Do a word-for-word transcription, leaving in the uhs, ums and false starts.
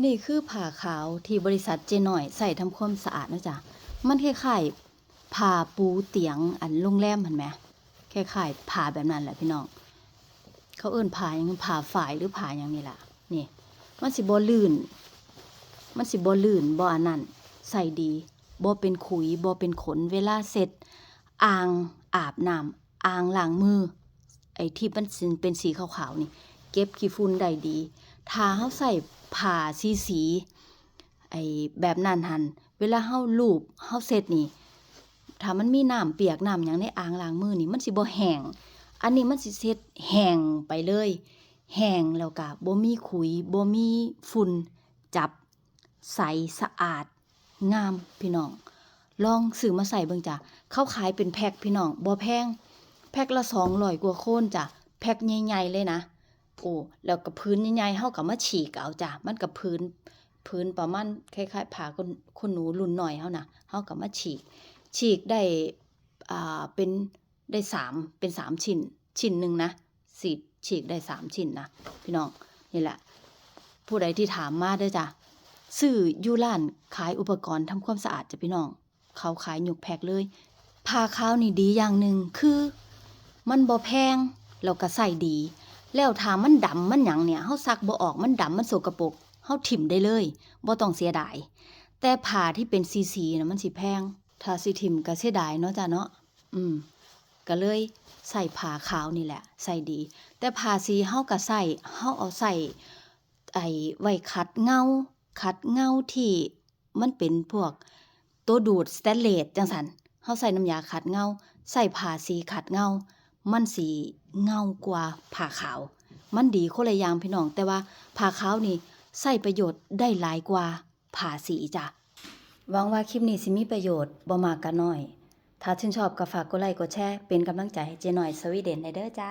นี่คือผ้าขาวที่บริษัทเจ๊น้อยใช้ทำความสะอาดเนาะจ้ะ มันคล้ายๆผ้าปูเตียงอันโรงแรมหั้นแหม คล้ายๆผ้าแบบนั้นแหละพี่น้อง เขาเอิ้นผ้าหยัง ผ้าฝ้ายหรือผ้าหยังนี่ล่ะ นี่ มันสิบ่ลื่น มันสิบ่ลื่น บ่อันนั้น ใช้ดี บ่เป็นขุย บ่เป็นขน เวลาเช็ดอ่างอาบน้ำ อ่างล้างมือ ไอ้ที่มันเป็นสีขาวๆนี่ เก็บขี้ฝุ่นได้ดี ถ้าเฮาใช้ผ้าสีๆ ไอ้แบบนั้นหั่น เวลาเฮาลูบ เฮาเช็ดนี่ ถ้ามันมีน้ำเปียกน้ำหยังในอ่างล้างมือนี่ มันสิบ่แห้ง อันนี้มันสิเช็ดแห้งไปเลย แห้งแล้วก็บ่มีขุย บ่มีฝุ่นจับ ใส สะอาด งาม พี่น้อง ลองซื้อมาใช้เบิ่งจ้ะ เขาขายเป็นแพ็คพี่น้อง บ่แพง แพ็คละสองร้อยกว่าโคนจ้ะ แพ็คใหญ่ๆเลยนะ โอ้ แล้วก็ผืนใหญ่ๆ เฮาก็มาฉีกเอาจ้ะ มันก็ผืน ผืนประมาณคล้ายๆผ้าขน ขนหนูรุ่นน้อยเฮานะ เฮาก็มาฉีก ฉีกได้ อ่า เป็น ได้สาม เป็นสามชิ้น ชิ้นหนึ่งนะ สิ ฉีกได้สามชิ้นนะ พี่น้อง นี่แหละ ผู้ใดที่ถามมาเด้อจ้ะ ซื้ออยู่ร้านขายอุปกรณ์ทำความสะอาดจ้ะพี่น้อง เขาขายยกแพ็คเลย ผ้าขาวนี่ดีอย่างหนึ่งคือ มันบ่แพง แล้วก็ใช้ดี แล้วถ้ามันดำมันหยังเนี่ย เฮาซักบ่ออก มันดำ มันสกปรก เฮาถิ่มได้เลย บ่ต้องเสียดาย แต่ผ้าที่เป็นสีๆน่ะ มันสิแพง ถ้าสิถิ่มก็เสียดายเนาะจ้ะเนาะ อืม ก็เลยใช้ผ้าขาวนี่แหละ ใช้ดี แต่ผ้าสีเฮาก็ใช้ เฮาเอาใช้ ไอ้ไว้ขัดเงา ขัดเงาที่มันเป็นพวกตัวดูดสเตนเลสจั่งซั้น เฮาใช้น้ำยาขัดเงา ใช้ผ้าสีขัดเงา มันสิเงากว่าผ้าขาว มันดีคนละอย่างพี่น้อง แต่ว่าผ้าขาวนี่ใช้ประโยชน์ได้หลายกว่าผ้าสีจ้ะ หวังว่าคลิปนี้สิมีประโยชน์ บ่มากก็น้อย ถ้าชื่นชอบก็ฝากกดไลค์กดแชร์ เป็นกำลังใจให้เจ๊น้อยสวีเดนแหน่เด้อจ้า